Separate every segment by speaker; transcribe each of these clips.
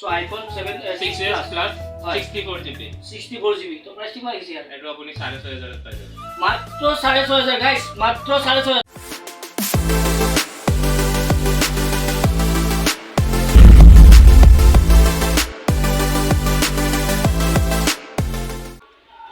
Speaker 1: চ' iPhone 7
Speaker 2: 6
Speaker 1: 6
Speaker 2: S plus.
Speaker 1: হয়।
Speaker 2: 64 GB.
Speaker 1: 64 GB. তো price কিমান আহিছে ইয়াৰ?
Speaker 2: এইটো আপুনি 6500ত পাই যাব।
Speaker 1: মাত্ৰ 6500 গাইছ, মাত্ৰ 6500।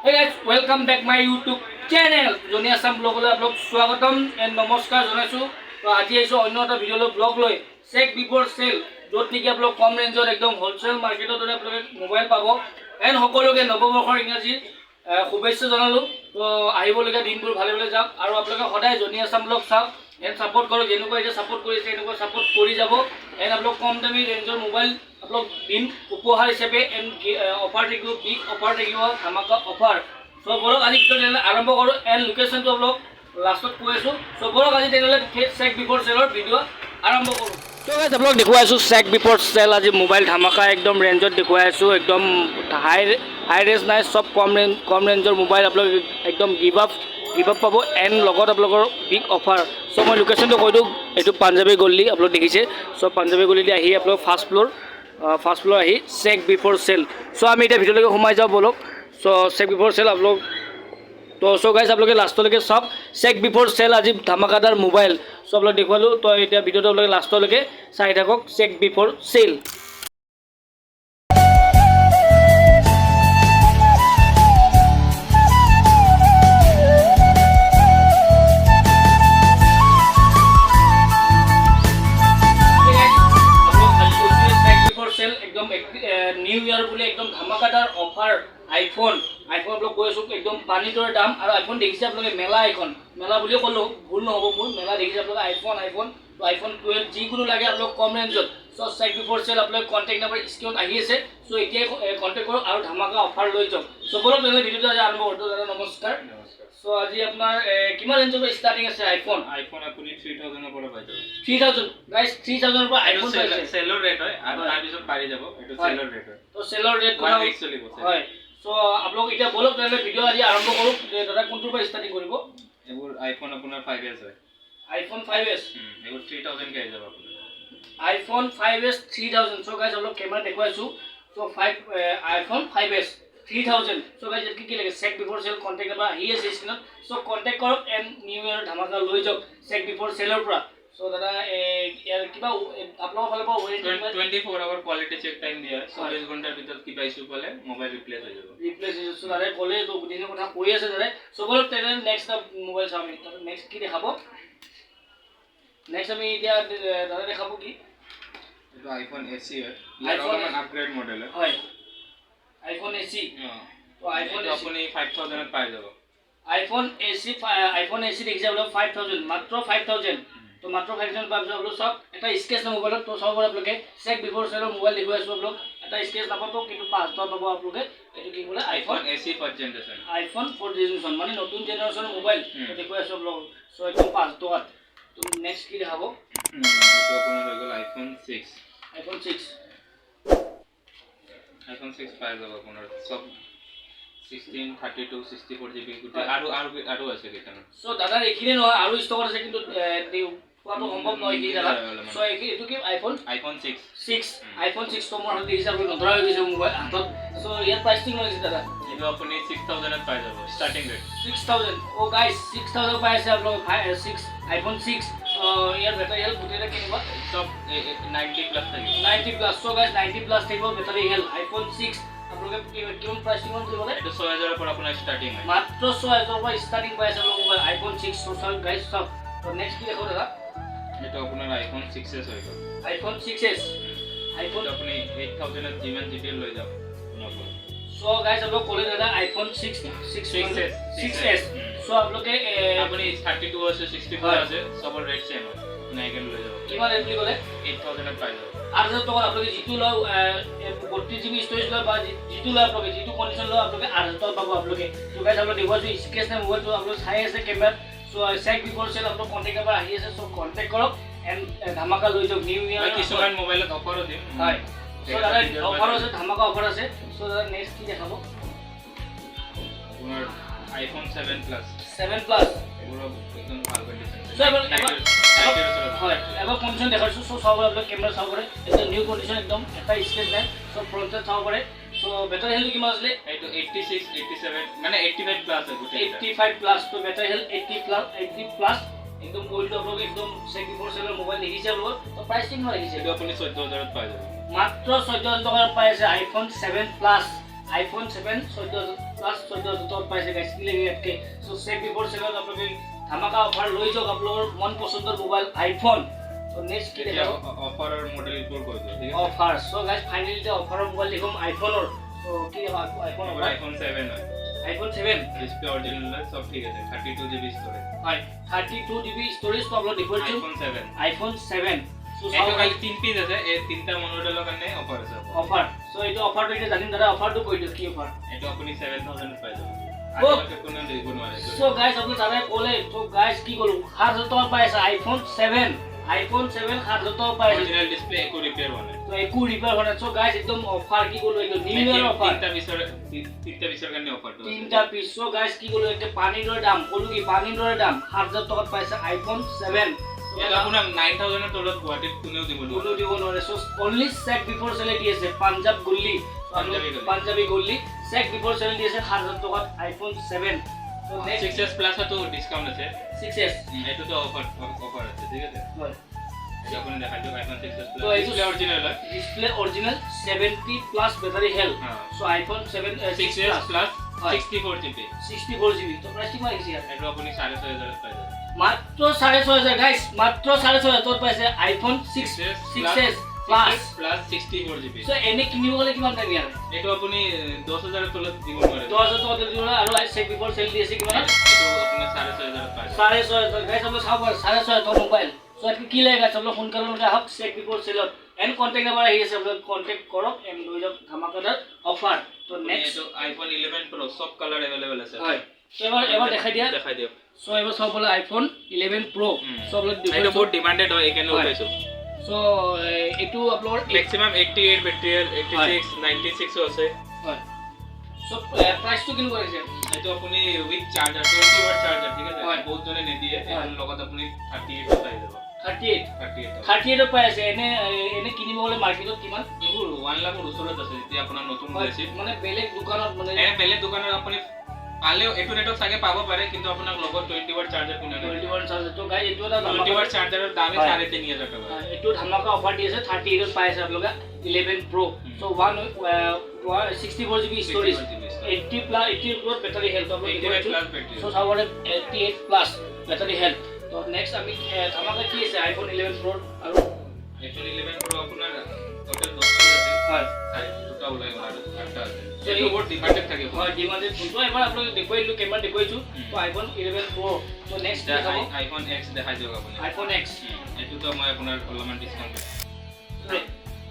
Speaker 1: Hey guys, welcome back my YouTube channel. Johnny Assam ব্লগলৈ আপোনালোক স্বাগতম এণ্ড নমস্কাৰ জনাইছোঁ। তো আজি আহিছোঁ অন্য এটা ভিডিঅ'লৈ, ব্লগ লৈ, চেক বিফৰ চেল, য'ত নেকি আপোনালোক কম ৰেঞ্জত একদম হ'লচেল মাৰ্কেটৰ দৰে আপোনালোকে মোবাইল পাব। এণ্ড সকলোকে নৱবৰ্ষৰ ইংৰাজী শুভেচ্ছা জনালোঁ। তো আহিবলগীয়া দিনবোৰ ভালে ভালে যাওক আৰু আপোনালোকে সদায় জনি আছাম ব্লগ চাওক এণ্ড ছাপৰ্ট কৰক। যেনেকুৱা এতিয়া ছাপৰ্ট কৰিছে, এনেকুৱা ছাপৰ্ট কৰি যাব। এণ্ড আপোনালোক কম দামী ৰেঞ্জৰ মোবাইল আপোনালোক দিম উপহাৰ হিচাপে। এণ্ড অফাৰ থাকিব, বিগ অফাৰ থাকিব, ধামাকা অফাৰ। চ' ব'লক, আজি ভিডিঅ' তেনেহ'লে আৰম্ভ কৰোঁ। এণ্ড লোকেশ্যনটো আপোনালোক লাষ্টত কৈ আছোঁ। চ' ব'লক, আজি তেনেহ'লে চেক বিফৰ চেলৰ ভিডিঅ' আৰম্ভ কৰোঁ। ত' গাইজ, আপোনালোক দেখুৱাই আছোঁ চেক বিফৰ চেল। আজি মোবাইল ধামাকা একদম ৰেঞ্জত দেখুৱাই আছোঁ। একদম হাই হাই ৰেঞ্জ নাই, চব কম ৰেঞ্জ, কম ৰেঞ্জৰ মোবাইল আপোনালোকে একদম গিভ আপ পাব। এণ্ড লগত আপোনালোকৰ বিগ অফাৰ। চ' মই লোকেশ্যনটো কৈ দিওঁ। এইটো পাঞ্জাৱী গল্লি, আপোনালোক দেখিছে। চ' পাঞ্জাৱী গল্লিতে আহি আপোনালোক ফাৰ্ষ্ট ফ্ল'ৰ আহি চেক বিফৰ চেল। চ' আমি এতিয়া ভিতৰলৈকে সোমাই যাওঁ ব'লক। চ' চেক বিফৰ চেল আপোনালোক। তো চ' গাইজ, আপোনালোকে লাষ্টলৈকে চাওক। চেক বিফৰ চেল, আজি ধামাকাদাৰ মোবাইল চ' আপোনালোক দেখুৱালোঁ। তো এতিয়া ভিডিঅ'টো আপোনালোকে লাষ্টলৈকে চাই থাকক। Check before sale. চেল একদম নিউ ইয়াৰ বুলি একদম ধামাকাদাৰ অফাৰ। আইফোন আপোনালোক কৈ আছোঁ, একদম পানীৰ দৰে দাম। আৰু আইফোন দেখিছে আপোনালোকে, মেলা এখন, মেলা বুলিয়ে ক'লোঁ ভুল নহ'ব মোৰ। মেলা দেখিছে আপোনালোকে, আইফোন, আইফোন 12 যিকোনো লাগে আপোনালোক কম ৰেঞ্জত। চ' চেক বিফৰ চেল, আপোনালোকে কণ্টেক্ট নাম্বাৰ স্ক্ৰীণত আহি আছে। চ' এতিয়াই কণ্টেক্ট কৰক আৰু ধামাকা অফাৰ লৈ যাওক। চ' ব'লক তেনেহ'লে ভিডিঅ'টো আজি আৰম্ভ কৰোঁ। দাদা, নমস্কাৰ।
Speaker 2: নমস্কাৰ।
Speaker 1: চ' আজি আপোনাৰ কিমান ৰেঞ্জৰ পৰা ষ্টাৰ্টিং আছে আইফোন?
Speaker 2: আইফোন আপুনি 3000ৰ পৰা পাই যাব।
Speaker 1: 3000, গাইজ, 3000ৰ পৰা
Speaker 2: এইটো
Speaker 1: আইফোন পাইছে।
Speaker 2: চেলৰ ৰেট হয় আৰু তাৰপিছত বাঢ়ি যাব। এইটো চেলৰ ৰেট হয়।
Speaker 1: তো চেলৰ ৰেট
Speaker 2: ওৱান উইক চলিব sale।
Speaker 1: হয়। চ' আপোনালোক এতিয়া ব'লক তেনেহ'লে ভিডিঅ' আজি আৰম্ভ কৰোঁ। যে দাদা, কোনটোৰ পৰা ষ্টাৰ্টিং কৰিব?
Speaker 2: এইবোৰ আইফোন আপোনাৰ 5S হয়।
Speaker 1: IPhone 5S।
Speaker 2: এইবোৰ 3000কে আহি যাব আপোনাৰ।
Speaker 1: IPhone 5S 3000। চ' গাইজ, অলপ কেমেৰা দেখুৱাইছোঁ। চ' আইফোন 5S 3000। চ' গাইজ, কি কি লাগে, check before cell contact number আহি আছে স্ক্ৰীণত। চ' কণ্টেক্ট কৰক এণ্ড নিউ ইয়েৰ ধামাকা লৈ যাওক চেক বিফৰ চেলৰ পৰা। চ' দাদা, ইয়াৰ কিবা আপোনালোকৰ ফালৰ পৰা warranty?
Speaker 2: 24 hour quality check time দিয়া হয়। 24 ঘণ্টাৰ ভিতৰত কিবা ইছ্যু পালে মোবাইল ৰিপ্লেচ হৈ যাব।
Speaker 1: ৰিপ্লেচ হৈছে। চ' দাদাই ক'লে তো, গোটেইখিনি কথা কৈ আছে দাদাই। চ' ব'লক তেনেহ'লে নেক্সট মোবাইল চাওঁ আমি। নেক্সট কি দেখাব? নেক্সট আমি এতিয়া দাদা দেখাব কি?
Speaker 2: এইটো আইফোন SE হয়। ইয়াৰ
Speaker 1: iPhone
Speaker 2: অলপমান আপগ্ৰেড মডেল হয়।
Speaker 1: হয়, আইফোন SE। তো আইফোন
Speaker 2: এইটো আপুনি 5000ত পাই যাব।
Speaker 1: আইফোন SE, iPhone SE দেখিছে আপোনালোক, 5000, মাত্ৰ 5000। তো মাত্ৰ 5000 পোৱাৰ পিছত আপোনালোক চাওক, এটা স্ক্ৰেচ নাই মোবাইলত। তো চাব পাৰে আপোনালোকে, চেক বিফৰ চেলৰ মোবাইল দেখুৱাই আছোঁ আপোনালোক। এটা স্ক্ৰেচ নাপাব, কিন্তু 5000 পাব আপোনালোকে। এইটো কি বোলে iPhone?
Speaker 2: IPhone SE fourth generation.
Speaker 1: IPhone fourth generation, মানে নতুন জেনেৰেশ্যনৰ মোবাইল দেখুৱাই আছোঁ আপোনালোক। চ' একদম 5 টকাত। তো নেক্সট কি দেখাব?
Speaker 2: এইটো আপোনাৰ হৈ গ'ল আইফোন 6।
Speaker 1: আইফোন 6।
Speaker 2: আইফোন 6 পাই যাব আপোনাৰ চব 16, 32, 64 GB গোটেই। আৰু আছে কেইটামান।
Speaker 1: চ' দাদাৰ এইখিনিয়ে নহয়, আৰু ষ্টকত আছে, কিন্তু পোৱাটো সম্ভৱ নহয় এইখিনি জেগাত। চ' এইটো কি আইফোন?
Speaker 2: আইফোন 6।
Speaker 1: 6, আইফোন 6। তো মোৰ হাতত দেখিছে আপুনি, নধৰা হৈ গৈছে মোবাইল হাতত। চ' ইয়াৰ প্ৰাইচটো কিমান হৈছে দাদা?
Speaker 2: এইটো আপুনি 6000ত পাই যাব ষ্টাৰ্টিং ৰেট।
Speaker 1: 6000। অ' গাইজ, 6000 পাই আছে আপোনালোকে আইফোন 6। ইয়াৰ বেটাৰী হেল্থ গোটেইটা কেনেকুৱা?
Speaker 2: চব 90+ থাকিব।
Speaker 1: 90+। চ' গাইজ, 90+ থাকিব বেটাৰী হেল্থ আইফোন 6। আপোনালোকে কিমান প্ৰাইচ কিমান বুলি ক'লে?
Speaker 2: এইটো 6000ৰ পৰা আপোনাৰ ষ্টাৰ্টিং হয়।
Speaker 1: মাত্ৰ 6000ৰ পৰা ষ্টাৰ্টিং পাই আছে আপোনালোক মোবাইল আইফোন 6। চ' গাইজ চাওক। তো নেক্সট কি দেখো দাদা?
Speaker 2: এইটো আপোনাৰ আইফোন 6S হৈ গ'ল।
Speaker 1: IPhone 6S, iPhone.
Speaker 2: এইটো আপুনি 8000ত যিমান জি বি লৈ যাওক আপোনাৰ পৰা।
Speaker 1: চ' গাইজ, আপোনালোক ক'লে দাদা আইফোন 6 6
Speaker 2: 6S।
Speaker 1: 6S। চ' আপোনালোকে
Speaker 2: আপুনি 32 আছে, 64 আছে, চবৰ ৰেট ছেম হয়। আপুনি আহি কেনে লৈ যাব।
Speaker 1: কিমান ৰেট বুলি ক'লে?
Speaker 2: 8000ত পাই যাব।
Speaker 1: 8000 টকাত আপোনালোকে যিটো লয়, 32 জিবি ষ্ট'ৰেজ লয় বা যিটো লয়, আপোনালোকে যিটো কণ্ডিশ্যন লয়, আপোনালোকে 8000 টকাত পাব আপোনালোকে। ত' গাইজ, আপোনালোক দেখুৱাইছোঁ, স্ক্ৰেচ নাই মোবাইলটো, আপোনালোক চাই আছে কেমেৰাত। চ' চেক বিফৰ চেল, আপোনালোক কণ্টেক্ট নাম্বাৰ আহি আছে। চ' কণ্টেক্ট কৰক এণ্ড ধামাকা লৈ যাওক নিউ ইয়াৰ।
Speaker 2: মই কিছুমান মোবাইলত অফাৰো দিম।
Speaker 1: হয়, চ' দাদা অফাৰ আছে, ধামাকা অফাৰ আছে। চ' দাদা, নেক্সট কি দেখাব?
Speaker 2: আপোনাৰ আইফোন 7 প্লাছ।
Speaker 1: 7 প্লাছ।
Speaker 2: এইবোৰো একদম ভাল কণ্ডিশ্যন।
Speaker 1: So, হয়, এবাৰ কণ্ডিশ্যন দেখাইছোঁ। চ' চাব পাৰে আপোনাক, কেমেৰা চাব পাৰে, একদম নিউ কণ্ডিশ্যন, একদম এটা স্ক্ৰেচ নাই। চ' ফ্ৰণ্ট চাইড চাব পাৰে। চ' বেটাৰী হেল্থ কিমান আছিলে?
Speaker 2: এইটো 86, 87, মানে 85 প্লাছ হয় গোটেই।
Speaker 1: 85 প্লাছ। তো বেটাৰী হেল্থ 80 প্লাছ, 80 প্লাছ। একদম কৰিলোঁ আপোনালোকে, একদম চেক বিফৰ চেলৰ মোবাইল দেখিছে আপোনালোকৰ। তো প্ৰাইচটো কিমান দেখিছে?
Speaker 2: এইটো আপুনি 14,000ত পাই যাব।
Speaker 1: মাত্ৰ 14,000 টকাত পাই আছে আইফোন 7 প্লাছ। আইফোন 7 14,000 প্লাছ, 14,000 টকাত পাইছে গাইছ, কি লাগে ইয়াতকৈ? চ' চেক বিফৰ চেলত আপোনালোকে ধামাকা অফাৰ লৈ যাওক আপোনালোকৰ মন পচন্দৰ মোবাইল আইফোন। তো নেক্সট কি
Speaker 2: এতিয়া
Speaker 1: দেখাব?
Speaker 2: অফাৰৰ মডেলবোৰ কৈ দিওঁ, ঠিক আছে?
Speaker 1: অফাৰ। চ' গাইছ, ফাইনেলি এতিয়া অফাৰৰ মোবাইল দেখুৱাম আইফোনৰ। চ' কি দেখাম আইফোন অফাৰ?
Speaker 2: আইফোন 7 হয়।
Speaker 1: আইফোন 7।
Speaker 2: ডিসপ্লে অৰিজিনেল হয়, চব ঠিক আছে, 32 জিবি ষ্টৰেজ।
Speaker 1: হয়, 32 জিবি ষ্টৰেজ আপোনালোক দেখুৱাইছোঁ।
Speaker 2: আইফোন 7।
Speaker 1: আইফোন 7। চ'
Speaker 2: এইটো খালি তিন পিচ আছে, এই তিনিটা মডেলৰ কাৰণে অফাৰ আছে আপোনাৰ।
Speaker 1: অফাৰ। চ' এইটো অফাৰটো এতিয়া জানিম। দাদা, অফাৰটো কৈ দিয়ক, কি অফাৰ?
Speaker 2: এইটো আপুনি 7000 পাই যাব।
Speaker 1: অ'।
Speaker 2: আজিলৈকে কোনেও দিব নোৱাৰে এইটো।
Speaker 1: চ' গাইছ, আপুনি দাদাই ক'লে। চ' গাইছ, কি ক'লো, 7000 টকা পাই আছে আইফোন 7। আইফোন 7 7000 টকা পাই আছে।
Speaker 2: অৰিজিনেল ডিসপ্লে, একো ৰিপেয়াৰ হোৱা নাই।
Speaker 1: তো একো ৰিপেয়াৰ হোৱা নাই। চ' গাইছ, একদম অফাৰ, কি ক'লো, একদম নিউ ইয়াৰ অফাৰ।
Speaker 2: তিনিটা পিছৰ কাৰণে অফাৰটো আছে।
Speaker 1: তিনিটা পিচ। চ' গাইছ, কি ক'লো, এতিয়া পানীৰ দৰে দাম। ক'লো কি, পানীৰ দৰে দাম, 7000 টকাত পাইছে আইফোন 7।
Speaker 2: এইটো আপোনাৰ 9000ৰ তলত গুৱাহাটীত কোনেও দিব নোৱাৰে।
Speaker 1: কোনো দিব নোৱাৰে। চ' অনলি চেক বিফৰ চেলে দি আছে, পাঞ্জাৱ গল্লি।
Speaker 2: পাঞ্জাবী গল্লি।
Speaker 1: পাঞ্জাবী গল্লি, চেক বিফৰ চেল দি আছে 7000 টকাত আইফোন 7। So' next?
Speaker 2: 6 এছ প্লাছতো ডিছকাউণ্ট আছে।
Speaker 1: 6 এছ।
Speaker 2: এইটোতো অফাৰ অফাৰ আছে, ঠিক আছে?
Speaker 1: হয়।
Speaker 2: এইটো আপুনি দেখাই দিয়ক, আইফোন 6 এছ
Speaker 1: তো
Speaker 2: প্লাছ। ডিসপ্লে অৰিজিনেল হয়।
Speaker 1: Display original, 70 plus battery health. চ' আইফোন 7
Speaker 2: 6 এছ প্লাছ।
Speaker 1: হয়।
Speaker 2: 64 জিবি।
Speaker 1: 64 জিবি। তো প্ৰাইচ কিমান আহিছে ইয়াত?
Speaker 2: এইটো আপুনি 6500ত পাই যাব।
Speaker 1: মাত্ৰ 6500 গাইছ, মাত্ৰ 6500 টকাত পাইছে iPhone 6 S plus.
Speaker 2: Plus 64 GB.
Speaker 1: চ' এনে কিনিব গ'লে কিমান দাম ইয়াৰ?
Speaker 2: এইটো আপুনি 10,000ৰ তলত দিব নোৱাৰে।
Speaker 1: 10,000 টকা দিব নোৱাৰে। আৰু চেক বিফৰ চেল দি আছে কিমান?
Speaker 2: এইটো আপোনাৰ 6500ত পাই যাব।
Speaker 1: 6500। গাইছ, আপোনালোক চাব পাৰে, 6500 টকা মোবাইল। চ' ইয়াতকৈ কি লাগে গাইছ? আপোনালোক সোনকালে আহক চেক বিফৰ চেলত। এণ্ড কণ্টেক্ট নাম্বাৰ আহি আছে, আপোনালোক কণ্টেক্ট কৰক এণ্ড লৈ যাওক ধামাকাদাৰ অফাৰ। ত' নেক্সট?
Speaker 2: এইটো আইফোন 11 প্ৰ', চব কালাৰ এভেইলেবল আছে।
Speaker 1: হয়, চ' এবাৰ দেখাই দিয়া।
Speaker 2: দেখাই দিয়ক।
Speaker 1: চ' এবাৰ চাব পালে আইফোন 11 প্ৰ'। চ' আপোনালোক
Speaker 2: এইটো বহুত ডিমাণ্ডেড হয়, এইকাৰণে উঠাইছোঁ।
Speaker 1: চ' এইটো আপোনালোকৰ
Speaker 2: মেক্সিমাম 88 বেটেৰী, 86, 96ও আছে।
Speaker 1: হয়, চ' প্ৰাইচটো কেনেকুৱা আহিছে?
Speaker 2: এইটো আপুনি উইথ চাৰ্জাৰ, 20 ৱাট চাৰ্জাৰ, ঠিক আছে?
Speaker 1: হয়।
Speaker 2: বহুতজনে নিদিয়ে। এইটোৰ লগত আপুনি 38ত আহি যাব।
Speaker 1: 38?
Speaker 2: 38।
Speaker 1: 38ত পাই আছে। এনে কিনিব গ'লে মাৰ্কেটত কিমান?
Speaker 2: এইবোৰ 1 লাখৰ ওচৰত আছে যেতিয়া আপোনাৰ নতুন ওলাইছিল।
Speaker 1: মানে বেলেগ দোকানত মানে?
Speaker 2: এনে বেলেগ দোকানত আপুনি পালেও এইটো ৰেটত চাগে পাব পাৰে, কিন্তু আপোনাক লগত 20 ৱাট চাৰ্জাৰ কোনে নিদিয়ে।
Speaker 1: 20 ৱাট চাৰ্জাৰ। তো গাইজ, এইটো এটা
Speaker 2: 20 ৱাট চাৰ্জাৰৰ দামেই 3500 টকা।
Speaker 1: হয়, এইটো ধামাকা অফাৰ দি আছে, 38ত পাই আছে আপোনালোকে 11 Pro'. So' 1 64 GB storage, 80 plus, 80ৰ ওপৰত battery health.
Speaker 2: 88 plus battery.
Speaker 1: So' চাব পাৰে, 88 প্লাছ বেটাৰী হেল্থ। তো নেক্সট আমি ধামাকা কি আছে আইফোন 11 প্ৰ' আৰু?
Speaker 2: আইফোন 11 প্ৰ' আপোনাৰ টোটেল 10টা আছে। চাৰি দুটা ওলাই গ'ল, আৰু আঠটা আছে।
Speaker 1: So,
Speaker 2: এইটো বহুত ডিমাণ্ডেড থাকে।
Speaker 1: হয়, ডিমাণ্ডেড ফোনটো এবাৰ আপোনালোক দেখুৱাই দিলোঁ, কেমেৰা দেখুৱাইছোঁ। তো আইফোন 11 প্ৰ'। তো নেক্সট
Speaker 2: এতিয়া
Speaker 1: দেখাব?
Speaker 2: আইফোন এক্স দেখাই দিয়ক আপুনি।
Speaker 1: IPhone x.
Speaker 2: এইটোতো মই আপোনাৰ অলপমান ডিছকাউণ্ট দিম।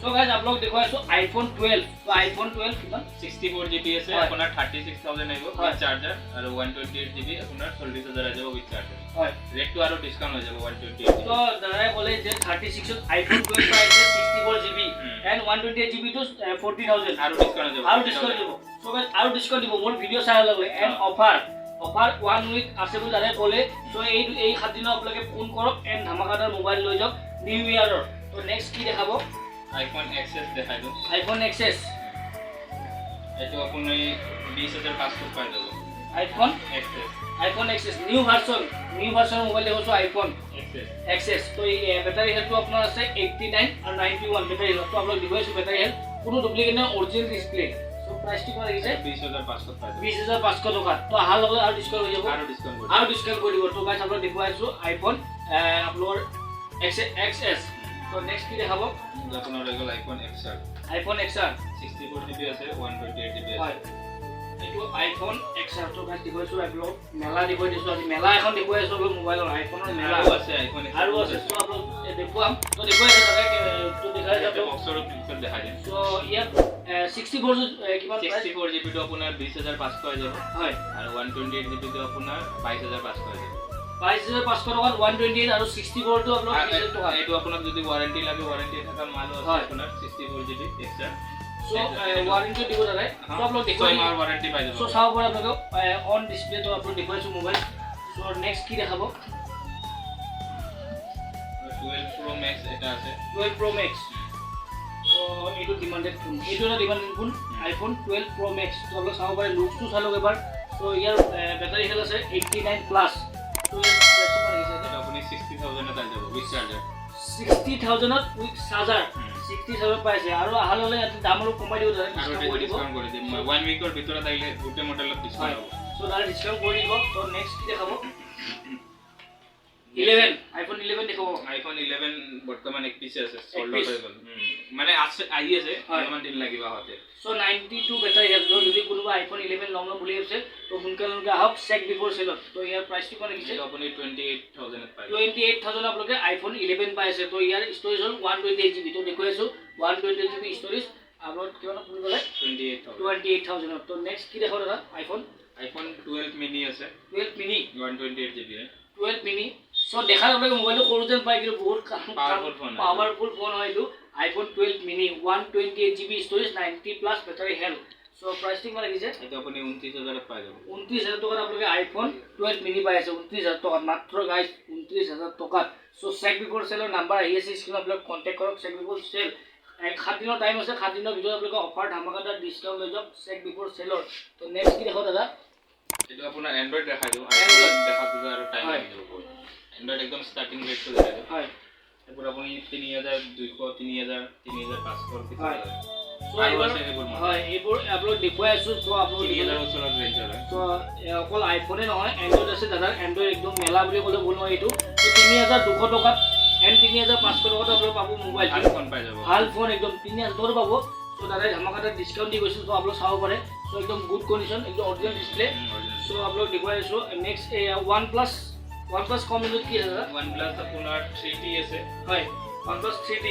Speaker 1: চ' গাইজ, আপোনালোক দেখুৱাইছোঁ আইফোন 12। তো আইফোন 12 কিমান?
Speaker 2: 64 জিবি আছে। আপোনাৰ 36,000 আহিব উইথ চাৰ্জাৰ, আৰু 128 জিবি আপোনাৰ 40,000 আহি যাব উইথ চাৰ্জাৰ। ৰেটটো আৰু ডিছকাউণ্ট হৈ যাব 128।
Speaker 1: তো দাদাই ক'লে যে 36ত আইফোন 12 পাইছে 64 GB and 128 জিবিটো 40,000।
Speaker 2: আৰু ডিছকাউণ্ট হৈ যাব।
Speaker 1: আৰু ডিছকাউণ্ট দিব। চ' গাইজ, আৰু ডিছকাউণ্ট দিব মোৰ ভিডিঅ' চাই লগে। এণ্ড অফাৰ ওৱান উইক আছে বুলি দাদাই ক'লে। চ' এই 7 দিনৰ আপোনালোকে ফোন কৰক এণ্ড ধামাকাদাৰ মোবাইল লৈ যাওক নিউ ইয়াৰৰ। তো নেক্সট কি দেখাব?
Speaker 2: আইফোন এক্স এছ দেখাই দিওঁ।
Speaker 1: IPhone X S.
Speaker 2: এইটো আপুনি 20,500 পাই যাব।
Speaker 1: IPhone
Speaker 2: x S.
Speaker 1: IPhone x S new version, new ভাৰ্চনৰ mobile দেখুৱাইছোঁ, iPhone
Speaker 2: X S.
Speaker 1: X S. তো এই বেটাৰী হেল্থটো আপোনাৰ আছে 89 আৰু 91 বেটাৰী হেল্থ। তো আপোনাক দেখুৱাইছোঁ বেটাৰী হেল্থ, কোনো ডুপ্লিকেট নাই, অৰিজিনেল ডিছপ্লে। চ' প্ৰাইচটো কিমান লাগিছে?
Speaker 2: 20,500 পাই যাব।
Speaker 1: 20,500 টকা। তো অহাৰ লগে লগে আৰু ডিছকাউণ্ট হৈ যাব।
Speaker 2: আৰু ডিছকাউণ্ট কৰি
Speaker 1: আৰু ডিছকাউণ্ট কৰি দিব। তো গাইছ, আপোনাক দেখুৱাইছোঁ আইফোন আপোনালোকৰ এক্স এক্স এছ। তো নেক্সট কি দেখাব?
Speaker 2: আপোনাৰ হৈ গ'ল iPhone x R.
Speaker 1: IPhone x R.
Speaker 2: 64 GB আছে, 128 জিবি আছে।
Speaker 1: হয়, এইটো আইফোন এক্স আৰ। তো গাইছ, দেখুৱাইছোঁ আপোনালোকক, মেলা দেখুৱাই দিছোঁ আজি, মেলা এখন দেখুৱাই আছোঁ আপোনালোক, মোবাইলৰ আইফোনৰ মেলা।
Speaker 2: আৰু আছে আইফোন এক্স।
Speaker 1: আৰু আছে। চ' আপোনালোক দেখুৱাম। তো দেখুৱাই আছে দাদাই, তো দেখাই আছে আপোনালোক।
Speaker 2: বক্সৰ পিছত দেখাই দিম।
Speaker 1: চ' ইয়াত 64 কিমান প্ৰাইচ?
Speaker 2: 64 জিবিটো আপোনাৰ 20,500 হৈ যাব। আৰু 128 জিবিটো আপোনাৰ 22,500 হৈ যাব।
Speaker 1: 22,500 টকাত 128 আৰু 64টো আপোনাৰ 20,000 টকা।
Speaker 2: এইটো আপোনাক যদি ৱাৰেণ্টি লাগে, ৱাৰেণ্টি থকা মালো আছে। আপোনাৰ 64 জিবি এক্সট্ৰা।
Speaker 1: চ' ৱাৰেণ্টি দিব দাদাই। চ' আপোনালোক
Speaker 2: 6
Speaker 1: দেখুৱাই
Speaker 2: মাহৰ ৱাৰেণ্টি পাই যাব।
Speaker 1: চ' চাব পাৰে আপোনালোকে, অন ডিছপ্লেটো আপোনালোক দেখুৱাইছোঁ মোবাইল। চ' নেক্সট কি দেখাব?
Speaker 2: 12 প্ৰ' মেক্স এটা আছে।
Speaker 1: 12 প্ৰ' মেক্স। চ' এইটো ডিমাণ্ডেড ফোন, এইটো এটা ডিমাণ্ডেড ফোন, আইফোন 12 প্ৰ' মেক্স। ত' আপোনালোক চাব পাৰে, লুকছটো চাই লওক এবাৰ। চ' ইয়াৰ বেটাৰী হেল্থ আছে 89 প্লাছ। ত' ইয়াৰ প্ৰাইচটো কিমান ৰাখিছে?
Speaker 2: এইটো আপুনি 60,000ত আহি যাব উইথ চাৰ্জাৰ।
Speaker 1: 60,000ত উইথ চাৰ্জাৰ, 60,000 পাইছে। আৰু অহাৰ লগে ইয়াতে দাম অলপ কমাই দিব দাদা,
Speaker 2: আৰু
Speaker 1: ডিছকাউণ্ট কৰি দিব।
Speaker 2: ডিছকাউণ্ট কৰি দিম মই। ওৱান উইকৰ ভিতৰত আহিলে গোটেই মডেলত ডিছকাউণ্ট হ'ব।
Speaker 1: চ' দাদা ডিছকাউণ্ট কৰি দিব। ত' নেক্সট কি দেখাব? 11, আইফোন 11 দেখাব।
Speaker 2: আইফোন 11 বৰ্তমান এক পিচ আছে, চল্ড
Speaker 1: piece?
Speaker 2: আউট হৈ গ'ল। মানে আছে, আহি আছে। অলপমান দিন লাগিব আহোঁতে।
Speaker 1: চ' 92 বেটাৰী হেল্থ। যদি কোনোবা আইফোন 11 ল'ম ল'ম বুলি ভাবিছে, ত' সোনকালে সোনকালে আহক চেক বিফৰ চেলত। ত' ইয়াৰ প্ৰাইচটো কিমান ৰাখিছে?
Speaker 2: এইটো আপুনি 28,000ত পাই যাব।
Speaker 1: 28,000 আপোনালোকে আইফোন 11 পাই আছে। ত' ইয়াৰ ষ্ট'ৰেজ হ'ল 128 GB। ত' দেখুৱাই আছোঁ, 128 GB storage. আপোনালোক কিমানত বুলি ক'লে?
Speaker 2: 28,000।
Speaker 1: 28,000ত। ত' নেক্সট কি দেখাব দাদা? আইফোন?
Speaker 2: আইফোন 12 মিনি আছে।
Speaker 1: 12 মিনি।
Speaker 2: 128 GB।
Speaker 1: 12 mini. চ' দেখাত আপোনালোকে মোবাইলটো সৰু যেন পায়, কিন্তু বহুত
Speaker 2: Powerful phone হয়।
Speaker 1: পাৱাৰফুল ফোন হয় এইটো। IPhone 12 mini, 128 GB storage, 90 plus battery health. চ' প্ৰাইচটো কিমান ৰাখিছে?
Speaker 2: এইটো আপুনি 29,000ত পাই যাব।
Speaker 1: 29,000 টকাত আপোনালোকে আইফোন 12 মিনি পাই আছে, 29,000 টকাত মাত্ৰ গাইজ, 29,000 টকাত। চ' চেক বিফৰ চেলৰ নাম্বাৰ আহি আছে স্ক্ৰীণত, আপোনালোকে কণ্টেক্ট কৰক। চেক বিফৰ চেল এক 7 দিনৰ টাইম আছে। 7 দিনৰ ভিতৰত আপোনালোকে অফাৰ ধামাকাদাৰ ডিছকাউণ্ট লৈ যাওক চেক বিফৰ চেলৰ। ত' নেক্সট কি দেখো দাদা?
Speaker 2: এইটো আপোনাৰ এণ্ড্ৰইড দেখাই দিওঁ।
Speaker 1: Android।
Speaker 2: আইফোন দেখাটো আৰু টাইম লাগি যাব বহুত। এণ্ড্ৰইড একদম ষ্টাৰ্টিং ৰেটটো দেখাই দিওঁ। এইবোৰ আপুনি 3200, 3000, 3500ৰ ভিতৰত আছে।
Speaker 1: চ'
Speaker 2: আৰু
Speaker 1: এইবাৰ
Speaker 2: আছে সেইবোৰ model।
Speaker 1: হয়, এইবোৰ আপোনালোক দেখুৱাই আছোঁ। চ' আপোনালোক
Speaker 2: 3000 ওচৰত ৰেঞ্জৰ হয়।
Speaker 1: চ' অকল আইফোনে নহয়, এণ্ড্ৰইড আছে দাদাৰ। এণ্ড্ৰইড একদম মেলা বুলি ক'লে ভুল নহয় এইটো। ত' 3200 টকাত এণ্ড 3500 টকাত আপোনালোকে পাব মোবাইল।
Speaker 2: ভাল ফোন পাই যাব।
Speaker 1: ভাল ফোন একদম 3000 টকাতো পাব। চ' দাদাই ধামাকাদাৰ ডিছকাউণ্ট দি গৈছিল। চ' আপোনালোক চাব পাৰে। চ' একদম গুড কণ্ডিশ্যন, একদম অৰিজিনেল ডিছপ্লে।
Speaker 2: original।
Speaker 1: চ' আপোনালোক দেখুৱাই আছোঁ। Next one plus, one plus কম ৰেঞ্জত কি আছে দাদা?
Speaker 2: ওৱান প্লাছ আপোনাৰ 3T আছে।
Speaker 1: হয়, ওৱান প্লাছ 3T।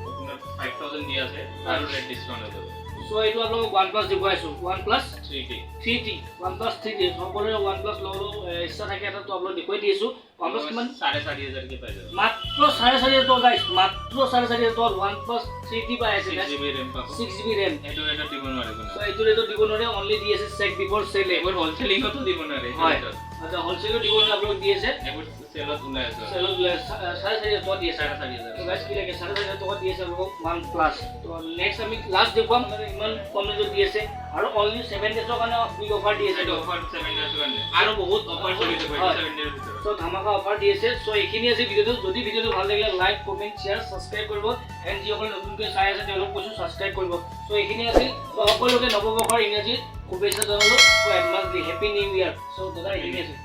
Speaker 2: আপোনাৰ 5,000 দিয়া আছে আৰু ৰেট ডিছকাউণ্ট হৈ যাব।
Speaker 1: চ' এইটো আপোনালোকক ওৱান প্লাছ দেখুৱাই আছোঁ, one plus
Speaker 2: 3T।
Speaker 1: 3T, one plus 3T. সকলোৰে ওৱান প্লাছ ল'বলৈ ইচ্ছা থাকে এটা। তো আপোনালোক দেখুৱাই দি আছোঁ। ওৱান প্লাছ কিমান?
Speaker 2: 4500কে পাই যাব।
Speaker 1: মাত্ৰ 4500 টকা গাইছ, মাত্ৰ 4500 টকাত ওৱান প্লাছ 3T পাই আছে।
Speaker 2: 6 জিবি ৰেম পাব।
Speaker 1: 6 জিবি ৰেম।
Speaker 2: এইটো ৰেটত দিব নোৱাৰে কোনো।
Speaker 1: চ' এইটো ৰেটত দিব নোৱাৰে, অনলি দি আছে চেক বিফৰ চেলে।
Speaker 2: এইবোৰ হ'লচেলিঙতো দিব নোৱাৰে এইটো ৰেটত।
Speaker 1: আচ্ছা, হ'লচেলো দিব নোৱাৰে, আপোনালোক দি আছে।
Speaker 2: এইবোৰ চেলত ওলাই আছে।
Speaker 1: চেলত 4500 টকা দি আছে।
Speaker 2: 4500।
Speaker 1: তো গাইছ, কি লাগে, 4500 টকা দি আছে আপোনালোকক ওৱান প্লাছ। তো নেক্সট আমি লাষ্ট দেখুৱাম। মানে ইমান কম ৰেটত দি আছে আৰু অনলি 7 ডেজৰ কাৰণে বিগ অফাৰ দি আছে।
Speaker 2: এইটো অফাৰ 7 ডেজৰ কাৰণে আৰু বহুত অফাৰ চলি থাকিব এইটো 7 ডেজৰ ভিতৰত।
Speaker 1: চ' ধামাকা অফাৰ দি আছে। চ' এইখিনি আছে ভিডিঅ'টো। যদি ভিডিঅ'টো ভাল লাগিলে লাইক, কমেণ্ট, শ্বেয়াৰ, ছাবস্ক্ৰাইব কৰিব। এণ্ড যিসকলে নতুনকৈ চাই আছে, তেওঁলোক কৈছোঁ ছাবস্ক্ৰাইব কৰিব। চ' এইখিনি আছিল। চ' সকলোকে নৱবৰ্ষৰ ইংৰাজী শুভেচ্ছা জনালোঁ। চ' এডভান্সলি হেপী নিউ ইয়াৰ। চ' দাদা, এইখিনি আছিল।